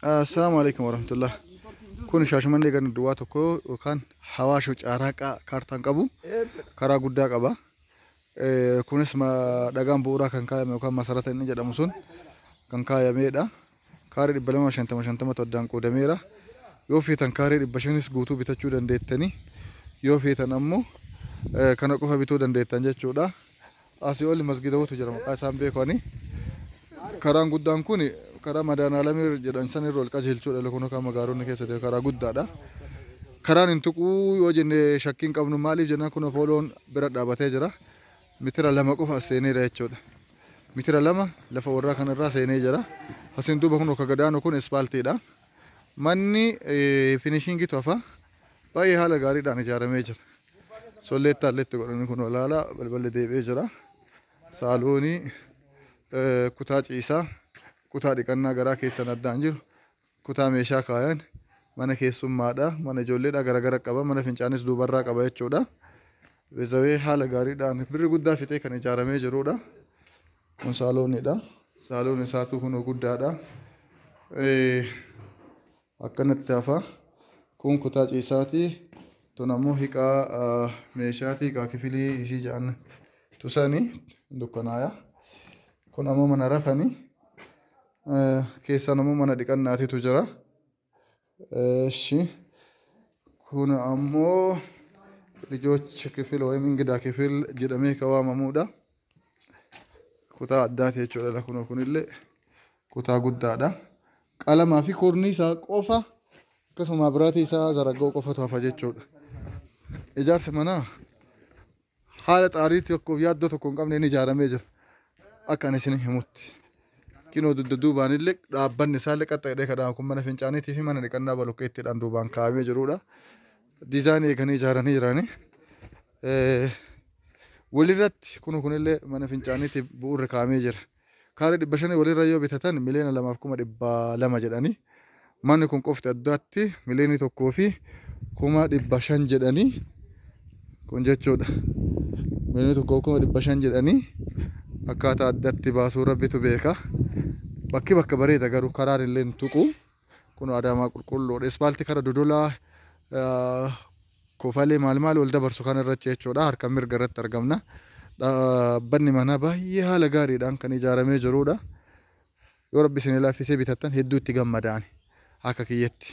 Assalaamu alaikum warahmatullah. Kun Shaashamannee ganda duwwaa tokko yookaan Hawaasho Caaraaqaa kaartaan qabu karaa guddaa qaba. Kunis dhagaan bu'uuraa kan kaayame yookaan masarata inni jedhamu sun kan kaayamedha. Kaaree 250 50tu addaan qoodameera. Yoo feetan kaaree 500s guutuu bitachuu dandeettanii, yoo feetan ammoo kana qofa bituu dandeettan jechuudha. Asii oli masgidawatu jira, maqaa isaan beekani. Karaan guddaan kun karaa Madaanaalamii jedhan san irra ol qajeelchuudha. Kun kan magaalonni keessa ta'e karaa guddaadha. Karaan hin tuquu yoo jenne shakkii hin qabnu, maaliif jennaan kun fooloon bira dhaabatee jira. Mitira 2 qofa as seeneera jechuudha. Mitira 2 lafa warraa kanarraa seenee jira. Asiin duuba kun akka gadaanu kun ispaaltiidha. Manni finishingiitu hafa. Baay'ee haala gaariidhaan ijaaramee jira. Solleettaa illee itti godhanii kun olaala balballi deebi'ee jira. Saaloonii, kutaa ciisaa, kutaa dhiqannaa garaa keessan addaan jiru, kutaa meeshaa kaayan, mana keessummaadha, mana ijoolleedha garagara qaba, mana fincaanis duubarraa qaba jechuudha. Bezawee haala gaariidhaan birri guddaa fixee kan ijaaramee jirudha. Kun saaloonidha. Saaloon isaatu kunoo guddaadha. Akkanatti hafa. Kun kutaa ciisaati. Tun ammoo hiqaa meeshaati. Hiqaa kifilii isii jedhan tusani dukkanaaya. Kun ammoo mana rafani. Keessaan ammoo mana dhiqannaatitu jira. Eshi. Kun ammoo ልጆች ክፍል ወይም እንግዳ ክፍል jedhamee kan waamamudha. Kutaa addaati jechuudha. Kunoo kunillee kutaa guddaadha. Qalamaa fi kornii isaa qofa, akkasuma biraatii isaa zaragga'uu qofatu hafa jechuudha. Ijaarsi manaa haala xaarii tokkoof yaaddoo tokko hin qabneen ijaaramee jira. Akka ani isin himutti. Kinoo dugda duubaan illee dhaabbanni isaallee qaxxaadhee kadhaan kun mana fincaaniitii fi mana dhiqannaa bolokkeettiidhaan duubaan kaa'amee jirudha. Diizaayinii eeganii ijaaranii jiranii. Walirratti kun kunillee mana fincaaniitiif bu'uurri kaa'amee jira. Kaaree 500 walirra yoo bitatan 2,200,000 jedhanii. Manni kun qofti addaatti 1,500,000 jedhanii kun jechuudha. 1,500,000 jedhanii akkaataa addatti baasuu rabbitu beeka. Bakki bakka bareeda, garuu karaan illee hin tuqu. Kun Adaamaa qulqulluudha. Ispaaltii kara Dodolaa, Kofalee, maal maal wal dabarsu kana irratti jechuudha. Harka mirga irratti argamna. Dhaabbanni manaa baay'ee haala gaariidhaan kan ijaaramee jirudha. Yoo rabbi isin laaffisee bitattan hedduu itti gammadaani akka kiyyatti.